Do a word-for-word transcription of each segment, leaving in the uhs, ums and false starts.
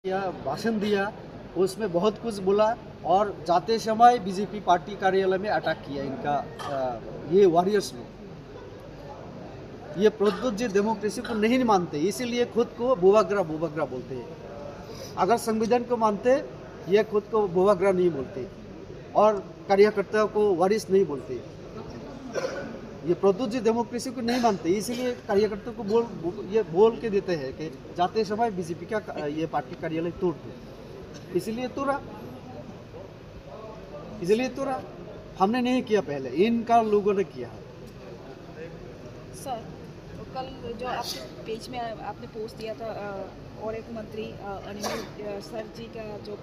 या भाषण दिया, उसमें बहुत कुछ बोला और जाते समय बीजेपी पार्टी कार्यालय में अटैक किया इनका, अ, ये वॉरियर्स लोग। ये प्रद्युत जी डेमोक्रेसी को नहीं मानते, इसीलिए खुद को बुबाग्रा बुबाग्रा बोलते हैं। अगर संविधान को मानते, ये खुद को बुबाग्रा नहीं बोलते और कार्यकर्ता को वॉरियर्स नहीं बोलते। ये प्रद्युत जी डेमोक्रेसी को नहीं मानते, इसीलिए कार्यकर्ता को बोल, ये बोल के देते हैं कि जाते समय बीजेपी का ये पार्टी कार्यालय तोड़ दो, इसीलिए तोड़ा। इसलिए तो ना, हमने नहीं किया पहले, इनका लोगों ने किया है। सर, तो कल जो आपके पेज में आपने पोस्ट दिया था, अ, और एक मंत्री, अ, अनिल, अ, सर जी का जो,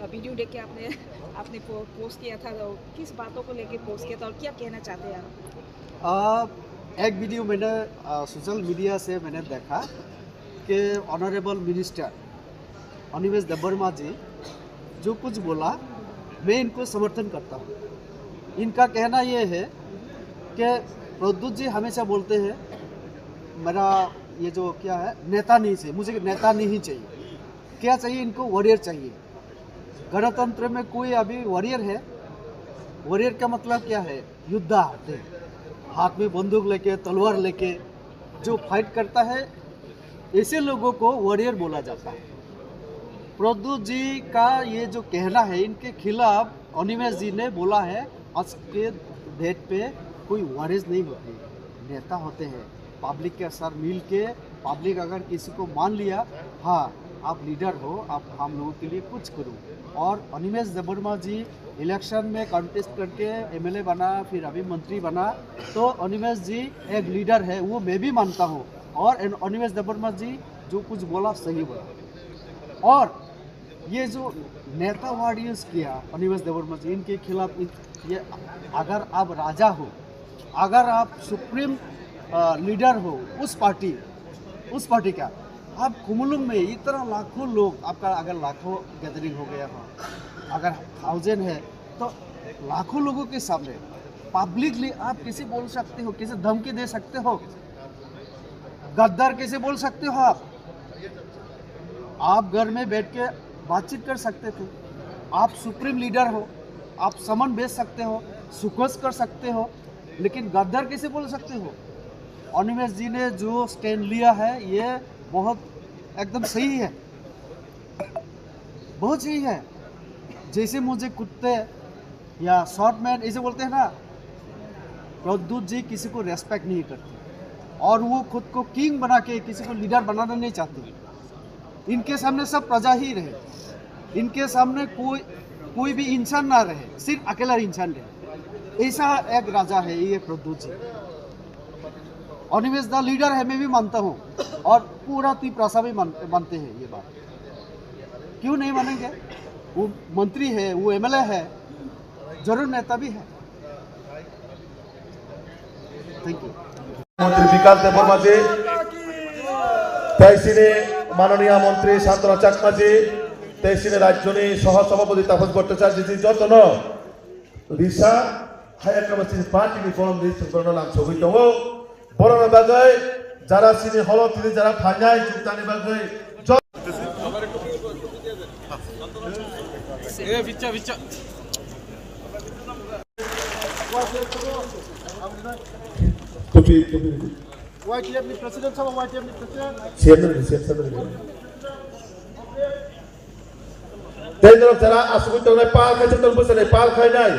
अ, वीडियो देख के आपने, आपने पो-, पोस्ट किया था, तो किस बातों को लेके पोस्ट किया था और क्या कहना चाहते हैं आप? अ, एक वीडियो मैंने, अ, सोशल मीडिया से मैंने देखा कि ऑनरेबल मिनिस्टर अनिमेश देबवर्मा जी जो कुछ बोला, मैं इनको समर्थन करता हूँ। इनका कहना ये है कि प्रद्युत जी हमेशा बोलते हैं, "मेरा ये जो क्या है, नेता नहीं चाहिए, मुझे नेता नहीं चाहिए।" क्या चाहिए इनको? वॉरियर चाहिए। गणतंत्र में कोई अभी वॉरियर है? वॉरियर का मतलब क्या है? योद्धा होते हैं, हाथ में बंदूक लेके, तलवार लेके जो फाइट करता है, ऐसे लोगों को वॉरियर बोला जाता है। प्रद्युत जी का ये जो कहना है, इनके खिलाफ अनिमेश जी ने बोला है, आज के डेट पे कोई वॉरियर्स नहीं होते, नेता होते हैं। पब्लिक के साथ मिल के, पब्लिक अगर किसी को मान लिया, हाँ, आप लीडर हो, आप हम लोगों के लिए कुछ करो। और अनिमेश देबवर्मा जी इलेक्शन में कॉन्टेस्ट करके एमएलए बना, फिर अभी मंत्री बना, तो अनिमेश जी एक लीडर है, वो मैं भी मानता हूँ। और एन-, अनिमेश देबवर्मा जी जो कुछ बोला, सही बोला। और ये जो नेता वॉरियर्स किया अनिमेश देबवर्मा जी, इनके खिलाफ इन-, ये अगर आप राजा हो, अगर आप सुप्रीम, अ, लीडर हो उस पार्टी, उस पार्टी का, आप खुमलुंग में इतना लाखों लोग, आपका अगर लाखों गैदरिंग हो गया हो, अगर थाउजेंड है, तो लाखों लोगों के सामने पब्लिकली आप कैसे बोल सकते हो, कैसे धमकी दे सकते हो? गद्दार कैसे बोल सकते हो आप? आप घर में बैठ के बातचीत कर सकते थे। आप सुप्रीम लीडर हो, आप समन भेज सकते हो, सुकोस कर सकते हो, लेकिन गद्दार कैसे बोल सकते हो? अनिमेश जी ने जो स्टैंड लिया है, ये बहुत एकदम सही है, बहुत सही है। जैसे मुझे कुत्ते या शॉर्ट मैन ऐसे बोलते हैं ना, प्रद्युत जी किसी को रेस्पेक्ट नहीं करते और वो खुद को किंग बना के किसी को लीडर बनाना नहीं चाहते। इनके सामने सब प्रजा ही रहे, इनके सामने कोई, कोई भी इंसान ना रहे, सिर्फ अकेला इंसान रहे। ऐसा एक राजा है ये प्रद्युत जी। अनिमेश दा लीडर है, मैं भी मानता हूँ, और पूरा तिपरासा भी मान, मानते हैं ये बात। क्यों नहीं मानेंगे? वो मंत्री है, वो एमएलए है, जरूर नेता भी है। Thank you. মন্ত্রী বিকাশ দেববর্মাজি, তেইশিনী মাননীয় মন্ত্রী শান্তনা চাকমাজি, তেইশিনী রাজ্যনি সহ সভাপতি তাপস ভট্টাচার্যজি, যতন রিসা হায়ার কমিটি পার্টিনি ফরম রিসিভ করানো নাম ছবি দো। বড় বাগাই যারা সিনি হলো তিনি যারা ফাইনাল যোগদানি বাগাই Kopi, kopi. YTF ni president sama, YTF ni president. Siap dulu, siap, siap dulu. Tei norok jara asugwi tongnai pal khai tongo, bwsani pal khainai.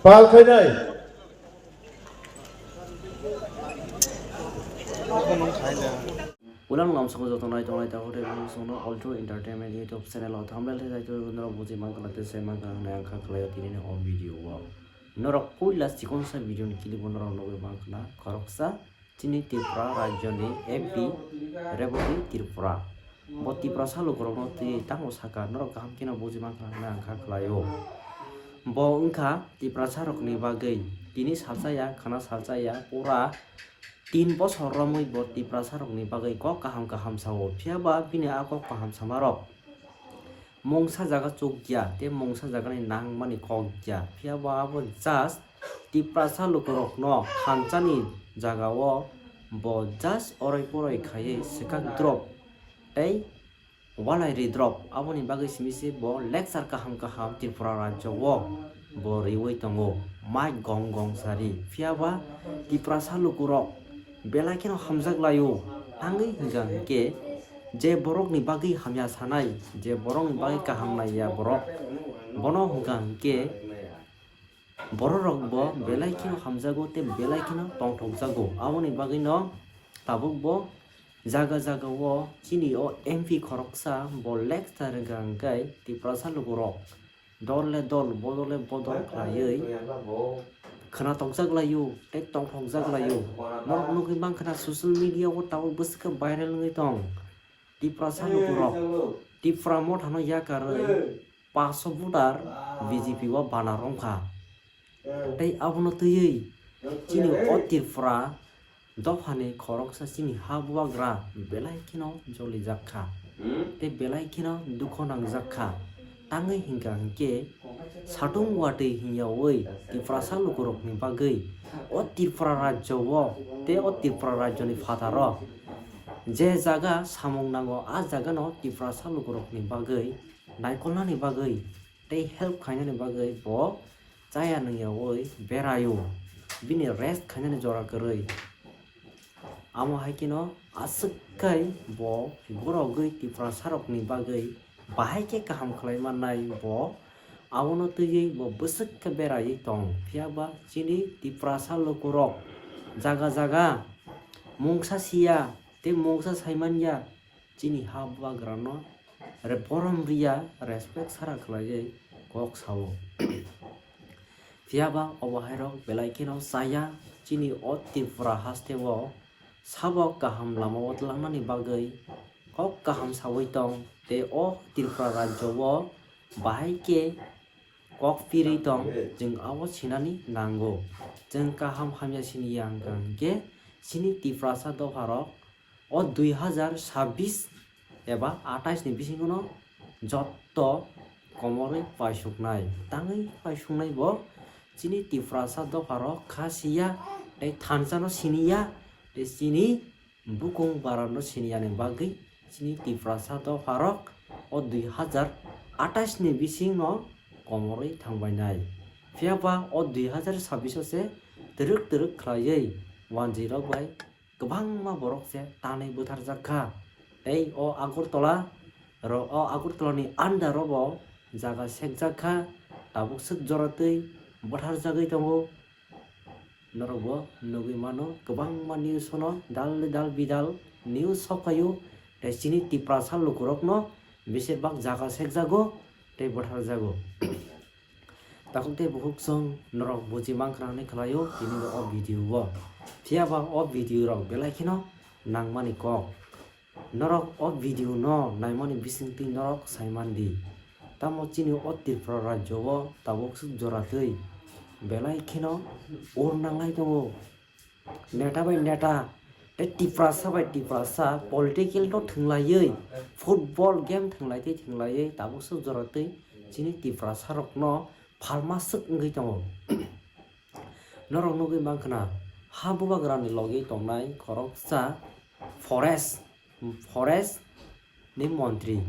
Pal khainai. Ulang lamsongo joto nai tongnai ta hote bini songno Ultra Entertainment YouTube channel o thumbnail thai thai norok buji mankha tei se mankha hwnwi ang kha khlaio tini ni o video o. Norok puila chikonsa video ni clip o norok nugwi mankha khoroksa chini Tripura rajyoni M P Rebati Tripura. Bo Tiprasa lukurokno twi tamo saka norok kaham kheno buji mankha hwnwi ang kha khlaio. Bo wngkha Tiprasa rokni bagwi tini salsa ya khana salsa ya pura tin bosor romwi bo Tiprasa rokni bagwi kok kaham kaham sao, phiya ba bini a kok kaham sama rok mungsa jaga chukya tei mungsa jagani nangmani kokya, phiya ba abo just Tiprasa lukurokno khamchani jagao bo just oroi poroi khaiwi swkak drop tei walai ridrop, aboni bagwi simi se bo lecture kaham kaham Tripura rajyo o bo riwi tongo, mic gong gong sari. Phiya ba Tiprasa lukurok belai kheno hamjak laio, tangwi hwnkha hwnkhe je borokni bagwi hamya sanai, je borokni bagwi kaham naiya borok, bono hwnkha hwnkhe bororok bo belai kheno hamjago tei belai kheno tongthokjago. Aboni bagwino tabuk bo jaga jaga o chini o M P khoroksa bo lecture wngkha hwnkhe Tiprasa lukurok dol le dol, bodol le bodol khlaiwi khwnatokjak laio tei tongthokjak laio. Norok nugwi mankha na social media o tabuk bwswk khe viral wngwi tong. Tiprasa lukurok Tipra mothano yakarwi paso voter B J P o bana romkha. Tei abono twiwi chini o Tripura dophani khoroksa chini ha bubagra belai kheno jolijak kha. Tei belai kheno dukho nangjak kha. Tangwi hwnkha hwnkhe satung watwi hwnyawi Tiprasa lukurokni bagwi o Tripura rajyo o tei o Tripura rajyoni phataro je jaga samung nango, a jagano Tiprasa lukurokni bagwi naikolnani bagwi tei help khainani bagwi bo chaya nungyawi beraio, bini rest khainani jora kwrwi. Amo hai kheno aswk khai bo gorogwi Tiprasarokni bagwi bahai khe kaham khlai mannai bo, abono twiwi bo bwswk khe beraiwi tong. Phiya ba chini Tiprasa lukurok jaga jaga mungsa siya tei mungsa saimanya, chini ha bubagrano re borom riya, respect sara khlaiwi kok sao. Phiya ba obo hairok belai kheno chaya, chini o Tripura haste o sabo kaham lama o tlangnani bagwi kok kaham sawi tong, tei o Tripura rajyo o bahai khe kok pirwi tong, chwng abo sinani nango. Chwng kaham hamya siniya hwnkha hwnkhe chini Tiprasa dopharok o dui hazar sabbish eba atais ni bisingo no jotto komorwi paisuknai, tangwi paisuknai bo chini Tiprasa dopharok kha siya tei thansa no siniya tei chini bukung bara no siniyani bagwi chini Tiprasa dopharok o dui hazar atais ni bising no komorwi thangbainai. Phiya ba o dui hazar sabbish o se twrwk twrwk khlaiwi wanjwi rok bai kwbangma borok se tanwi bwtharjak kha. Tei o Agartala ro-, o Agartala ni under o bo jaga sekjak kha, tabuk swk jora twi bwtharjagwi tongo. Norok bo nugwi mano, kwbangma news no dal dal bidal news sok phaio, tei chini Tiprasa lukurok no besir bak jaga sekjago tei bwtharjago. Takhuk tei bukhuk chwng norok buji mankha hwnwi khlaio tini o video o. Phiya ba o video rok belai kheno nangmani kok. Norok o video no naimani bisingtwi norok saiman di. Tamo chini o Tripura rajyo o tabuk swk jora twi belai kheno ur nanglai tongo. Neta bai neta, tei Tiprasa bai Tiprasa political no thwnglaiwi, football game thwnglai tei thwnglaiwi tabuk swk jora twi chini Tiprasa rokno phalma swk wngwi tongo. Norok nugwi mankha na, ha bubagrani logi tongnai khoroksa forest, forest ni montri.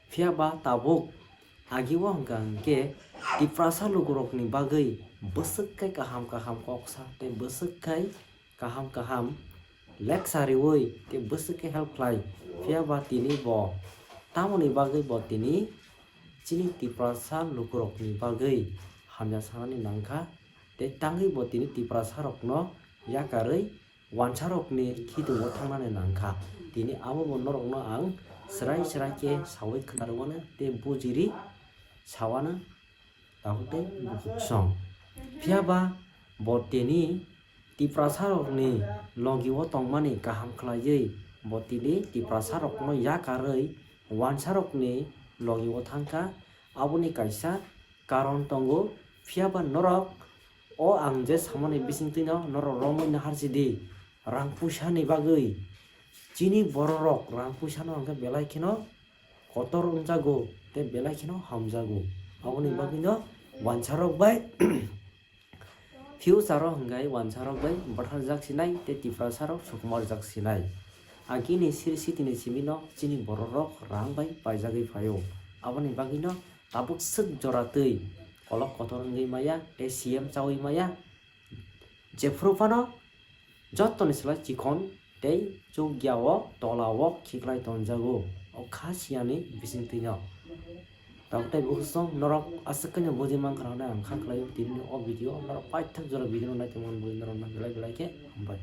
Phiya ba tabuk agi o hwnkha hwnkhe Tiprasa lukurokni bagwi bwswk khe kaham kaham kok sa tei bwswk khe kaham kaham lecture riwi tei bwswk khe help khlai. Phiya ba tini bo tamoni bagwi bo tini chini Tiprasa lukurokni bagwi hamya sanani nangkha tei tangwi bo tini Tiprasa rokno yakarwi wansarokni khitungo thangnani nangkha. Tini abo bo norokno ang srai srai khe sawi khwnarwano tei bujiri sawano. Tabuk tei bukhuk song. Phiya ba bo tini Tiprasa rokni logi o tongmani kaham khlaiwi bo tini Tiprasa rokno yakarwi wansarokni logi o thangkha. Aboni kaisa karon tongo. Phiya ba norok o ang je samani bisingtwi no norok romwi naharsi di, rang puisa ni bagwi. Chini bororok rang puisa no hwnkhe belai kheno kotor wngjago tei belai kheno hamjago. Aboni bagwi no wansarok bai future o hwnkhe wansarok bai bwtharjak sinai tei Tiprasa rok sukumarjak sinai. Agini siri sitini simino chini bororok rang bai paijagwi phaio. Aboni bagwino tabuk swk jora twi kolok kotor wngwi maya tei C M chawi maya. Jephuru phano jottoni slai chikon tei chukya o tola o khiklai tonjago o kha siyani bisingtwino. Tabuk tei bukhusong norok aswk khe buji mankha hwnwi ang kha khlaio tini o video norok paithak jora video no naitongmani bagwi norok no belai belai khe hambai.